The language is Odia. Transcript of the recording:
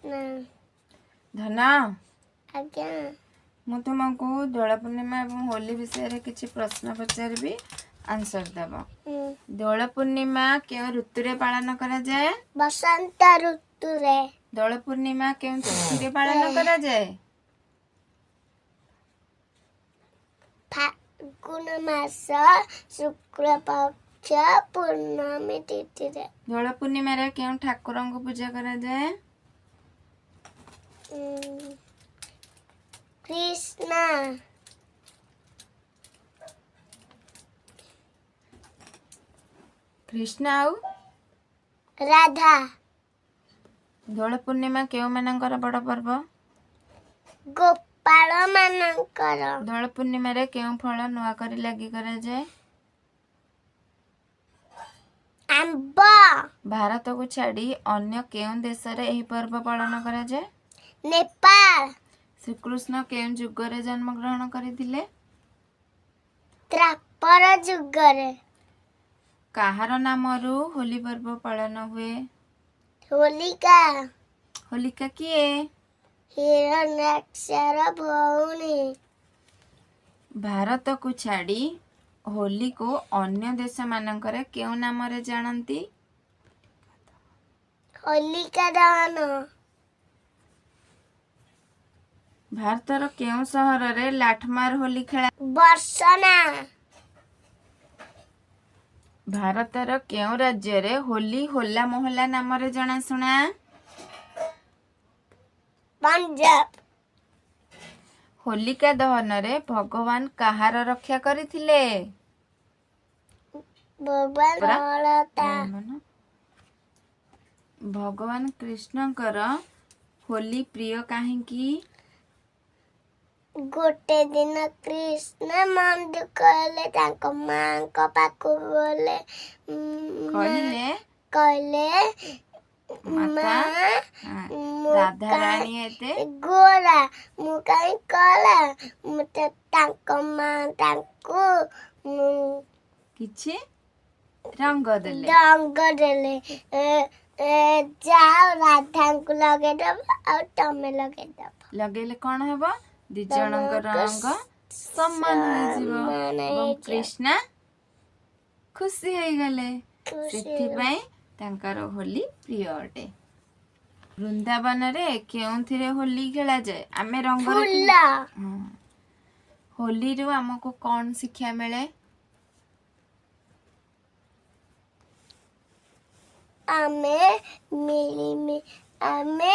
ନା। ଧନ, ଆଜ୍ଞା। ମୁଁ ତୁମକୁ ଦୋଳ ପୂର୍ଣ୍ଣିମା ଏବଂ ହୋଲି ବିଷୟରେ କିଛି ପ୍ରଶ୍ନ ପଚାରିବି, ଆନ୍ସର ଦେବ। ଦୋଳ ପୂର୍ଣ୍ଣିମା କେଉଁ ଋତୁରେ ପାଳନ କରାଯାଏ? ବସନ୍ତ ଋତୁରେ। ଦୋଳ ପୂର୍ଣ୍ଣିମା କେଉଁ ତିଥିରେ ପାଳନ କରାଯାଏ? ଫାଲ୍ଗୁନ ମାସ ଶୁକ୍ଳ ପକ୍ଷ ପୂର୍ଣ୍ଣମୀ ତିଥିରେ। ଦୋଳ ପୂର୍ଣ୍ଣିମାରେ କେଉଁ ଠାକୁରଙ୍କୁ ପୂଜା କରାଯାଏ? କୃଷ୍ଣ। କୃଷ୍ଣ ଆଉ ରାଧା। ଦୋଳ ପୂର୍ଣ୍ଣିମା କେଉଁମାନଙ୍କର ବଡ଼ ପର୍ବ? ଗୋପାଳ ମାନଙ୍କର। ଦୋଳ ପୂର୍ଣ୍ଣିମାରେ କେଉଁ ଫଳ ନୂଆ କରି ଲାଗି କରାଯାଏ? ଆମ୍ବ। ଭାରତକୁ ଛାଡ଼ି ଅନ୍ୟ କେଉଁ ଦେଶରେ ଏହି ପର୍ବ ପାଳନ କରାଯାଏ? ନେପାଳ। ଶ୍ରୀକୃଷ୍ଣ କେଉଁ ଯୁଗରେ ଜନ୍ମଗ୍ରହଣ କରିଥିଲେ? ଦ୍ୱାପର ଯୁଗରେ। କାହାର ନାମରୁ ହୋଲି ପର୍ବ ପାଳନ ହୁଏ? ହୋଲିକା। ହୋଲିକା କିଏ? ହିରଣ୍ୟାକ୍ଷର ଭଉଣୀ। ଭାରତକୁ ଛାଡ଼ି ହୋଲିକୁ ଅନ୍ୟ ଦେଶମାନଙ୍କରେ କେଉଁ ନାମରେ ଜାଣନ୍ତି? ହୋଲିକା ଦହନ। ଭାରତର କେଉଁ ସହରରେ ଲାଠମାର ହୋଲି ଖେଳା? ବର୍ଷନା। ଭାରତର କେଉଁ ରାଜ୍ୟରେ ହୋଲି ହୋଲା ମହଲ୍ଲା ନାମରେ ଜଣାଶୁଣା? ପଞ୍ଜାବ। ହୋଲିକା ଦହନରେ ଭଗବାନ କାହାର ରକ୍ଷା କରିଥିଲେ? ଭଗବାନ ପୁରା ଅଳତା। ଭଗବାନ କୃଷ୍ଣଙ୍କର ହୋଲି ପ୍ରିୟ କାହିଁକି? ଗୋଟେ ଦିନ କୃଷ୍ଣ ମନ ଦୁଃଖ ହେଲେ, ତାଙ୍କ ମାଙ୍କ ପାଖକୁ ଗଲେ, କହିଲେ, କହିଲେ, ମାତା, ମା, ମୁଁ ରାଧାରାଣୀ ଏତେ ଗୋରା, ମୁଁ କାହିଁ କଳା? ମତେ ତାଙ୍କ ମା ତାଙ୍କୁ କିଛି ରଙ୍ଗ ଦେଲେ। ରଙ୍ଗ ଦେଲେ, ଯାଅ ରାଧାଙ୍କୁ ଲଗେଇଦବ ଆଉ ତମେ ଲଗେଇଦବ। ଲଗେଇଲେ କଣ ହବ? ଦି ଜଣଙ୍କ ତମକୁ ରଙ୍ଗ ସମାନ ହେଇଯିବ ସମାନ ଏବଂ ହେଇଯିବ। କୃଷ୍ଣ ଖୁସି ହେଇଗଲେ। ଖୁସି। ସେଥିପାଇଁ ତାଙ୍କର ହୋଲି ପ୍ରିୟ ଅଟେ। ବୃନ୍ଦାବନରେ କେଉଁଥିରେ ହୋଲି ଖେଳାଯାଏ? ଆମେ ରଙ୍ଗରେ ଫୁଲ। ହଁ। ହୋଲିରୁ ଆମକୁ କଣ ଶିକ୍ଷା ମିଳେ? ଆମେ ମିଳିମି ଆମେ